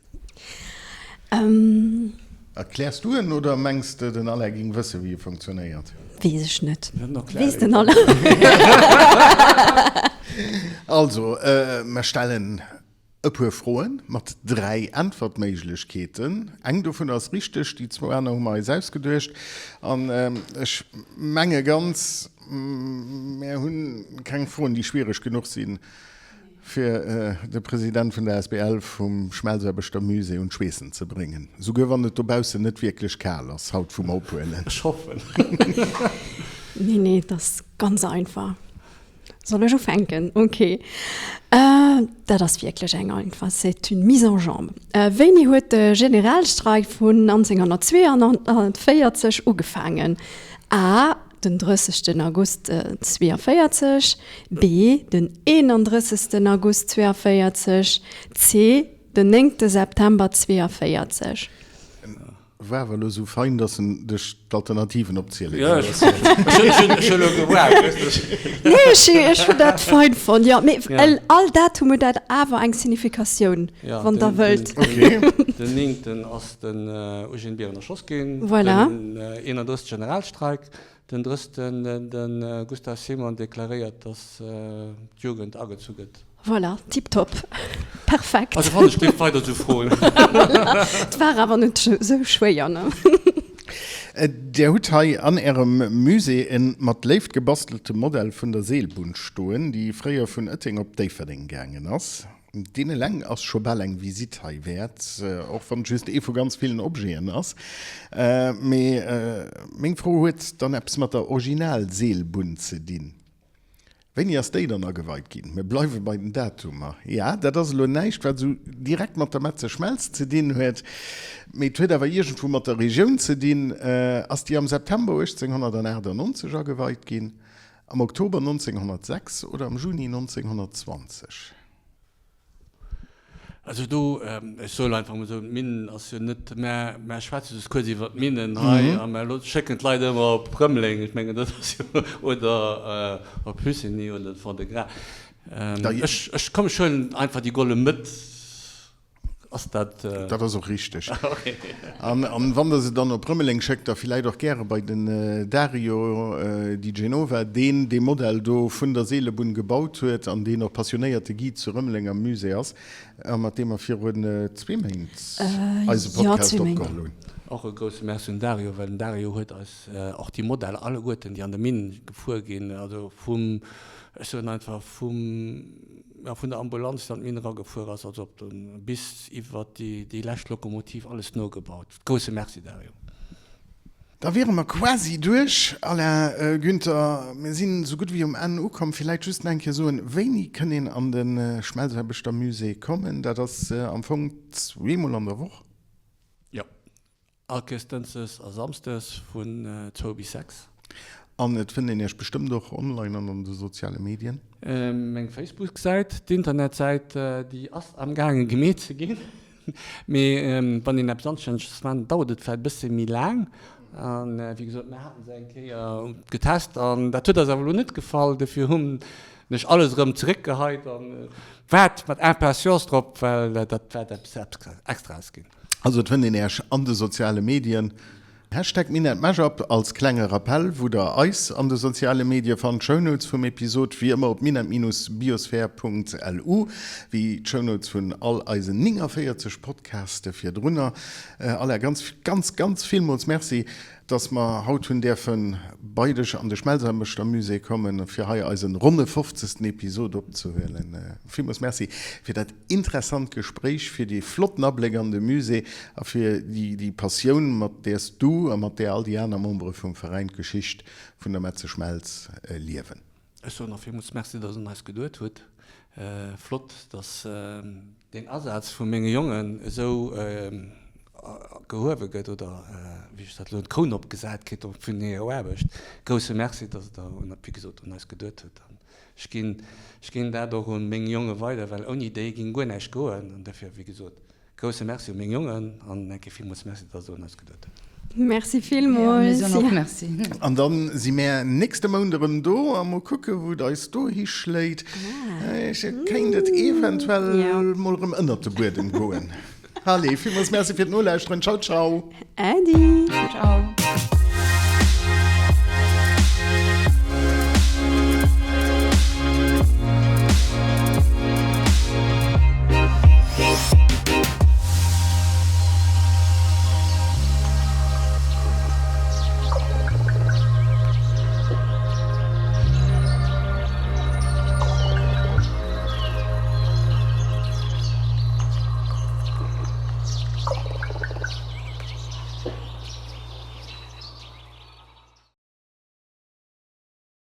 Erkläers du en oder mengs de den Alain ging wësse wéi e funktionéiert? Weess ech net. Weess den Alain? Also, mer stellen e puer Froen mat 3 Äntwertméiglechkeeten. Eng dovun ass richteg, déi zwou aner hu mer eis ausgeduecht. An ech menge ganz, mer hunn keng Froen, déi schwiereg genuch sinn, fir de President vun der asbl vum Schmelzaarbechter Musée un d'Schweessen ze bréngen, souguer wann et dobaussen net wierklech kal ass haut vum Ophuelen. Ech hoffen. Nee, nee, et ass ganz einfach. Soll ech ufänken? Ok. Dat ass wierklech eng einfach, c'est une mise en jambe. Wéini huet de Generalstreik vun 1942 ugefaangen? A. Den 30 August 42, B, den 31 August 42, C, den 9 September 42. War awer elo sou fein, dass en dech d'Alternativen opziele gelooss huet. Ech hu lo gewaart, weess de. Nee, ech hunn dat fein fonnt, jo. Mee all Datum huet dat awer eng Significatioun, wann Der wëllt. Den 9. ass den Eugène Biren erschoss ginn, Voilà. den 31. Generalstreik, den 30. de Gustave Simon deklaréiert, datt d'Jugend agezu gëtt. Voilà, tiptop, perfekt. Also wann ech géif weider esou froen. Et war awer net esou schwéier, ne? Dir hutt hei an Ärem Musée e mat Léift gebastelte Modell vun der Seelbunn stoen, déi fréier vun Ëtteng op Déifferdeng gaangen ass. Deen eleng ass scho bal eng Visitt hei wäert, och wann et just ee vu ganz villen Objeten ass. Mee meng Fro huet dann eppes mat der Original-Seelbunn ze dinn. Wéini ass déi dann ageweit ginn? Mir bleiwe bei den Datumer. Ja, dat ass elo näischt, wat esou direkt mat der Metzeschmelz ze dinn huet, mee et huet awer iergendwou mat der Regioun ze dinn. Ass déi am September 1898 ageweit ginn, am Oktober 1906 oder am Juni 1920? Also do, ech soe lo einfach emol esou, d'Minn ass jo net, mä mä schwätze just kuerz iwwert d'Minnen hei a mä lo schécken d'Leit ëmmer op Rëmeleng, ech mengen dat ass jo, oder op Hussigny oder de Fond-de-Gras. Ech, ech komm, ech huelen einfach déi golle Mëtt. Ass dat. Dat ass och richteg. An wann Der se dann op Rëmeleng schéckt, da villäit och gäre bei den Dario Di Genova, deen dee Modell do vun der Seelebunn gebaut huet an deen och passionéierte Guide zu Rëmeleng am Musée ass a mat deem mer virun zwee Méint eise Podcast opgeholl hunn. Och e grousse Merci un Dario, well den Dario huet eis och déi Modeller alleguerten, déi an der Minn gefuer ginn, also vum, ech soen einfach vum, jo, vun der Ambulanz, déi an d'Minn eragefuer ass, also op de, bis iwwert déi, déi lescht Lokomotiv, alles nogebaut. Grousse Merci, Dario. Da wiere mer quasi duerch. Alain Günther, mir sinn esou gutt wéi um Enn ukomm. Villäit just nach eng Kéier soen, Wéini kënn een an de Schmelzaarbechtermusée kommen? Dat ass am Fong zweemol an der Woch. Jo, All Kéiers Dënschdes a Samsdes vun zwou bis 6. An et fënnt een Iech bestëmmt och online an an de soziale Medien? Meng Facebook-Säit, d'Internetsäit, déi ass am gaange gemeet ze ginn. Mee wann een eppes Anstänneges maachen, dauert et vläicht e bësse méi laang. An wéi gesot, mir haten se eng Kéier getest an dat huet eis awer elo net gefall. Dofir hunn ech alles erëm zeréckgeheit an waart mat Impatience drop, well dat wäert eppes Extraes ginn. Also et fënnt een Äech an de soziale Medien. Hashtag MinetteMashup als klenge Rappell wou der eis an de soziale Medie fannt. D'Shownotes vum Episod wéi ëmmer op minett-biosphere.lu, wéi d'Shownotes vun all eisen 49 Podcaste virdrunner. Alain, ganz, ganz, ganz villmools Merci, dass mer haut hunn däerfe bei dech an de Schmelzaarbechtermusée kommen, fir hei eisen ronne fofzegsten Episod opzehuelen. Villmools Merci fir dat interessant Gespréich, fir dee flotten Abléck an de Musée a fir déi Passioun, mat där s du a mat där all déi aner Membere vum Veräin d'Geschicht vun der Metzeschmelz liewen. Ech soen och villmools Merci, dass Der un eis geduet hutt. Flott, dass deen Asaz vu menge Jongen esou gehuewe gëtt oder, wéi ech dat elo, d'Kroun opgesat kritt vun hirer Aarbecht. Grousse Merci, dass Der, wéi gesot, un eis geduet hutt. Ech ginn, ech ginn dat och un meng Jonge weider, well ouni déi géing guer näischt goen. An dofir, wéi gesot, grousse Merci u meng Jongen an eng Kéier villmools Merci, dass Der un eis geduet hutt. Merci villmools. Mir soen och Merci. An dann si mär nächste Mount erëm do a mol kucke wou et eis do hischléit. Et kéint et eventuell mol erëm ënnert de Buedem goen. Allez, villmools Merci fir d'Nolauschteren. Ciao, ciao. Äddi. Ciao.